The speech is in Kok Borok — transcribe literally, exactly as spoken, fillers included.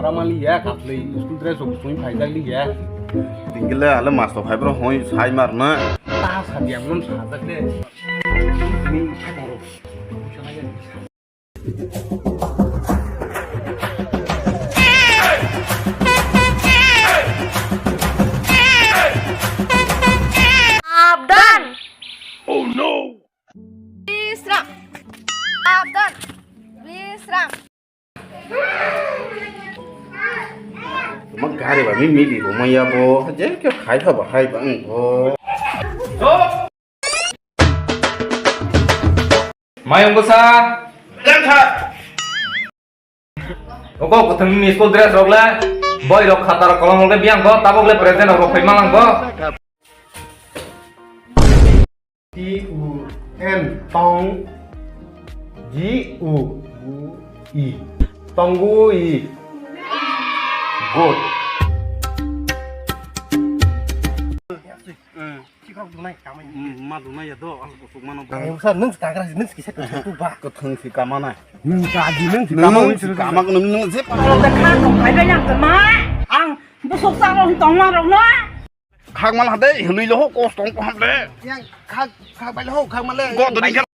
Ramali ya, kaplwi school dress rok sumi phaijak li ya. Tingkile ale master phai bro hoi sai mar na. Ta sabi ang non sajak de. Ni sakoro. Abdan. Oh no. Bisram. Abdan. Bisram. Tuma gari ba mi mili bo maya bo. Je ke khai kha ba hai ba ang bo. Mayung bwsa. Oko kwthwng ni school dress rok le. Boi rok khata rok kolom rok le biang bo. Tabok le present rok rok phai malang bo. T U N, tong. G U I, tongwi. Good. Hmm, ma dunai ya do, ang kusuk mano. Ang sa nung stakra, nung kisa kutu ba. Kutung si kamana. Nung kaji nung si kamana, nung si kamana, nung si. Ang busuk sa rong tong ma rong na. Khak mal hade, hului lo ho, kos tong ko hamde. Yang khak, khak bai lo ho, khak mal le. Go doni khak.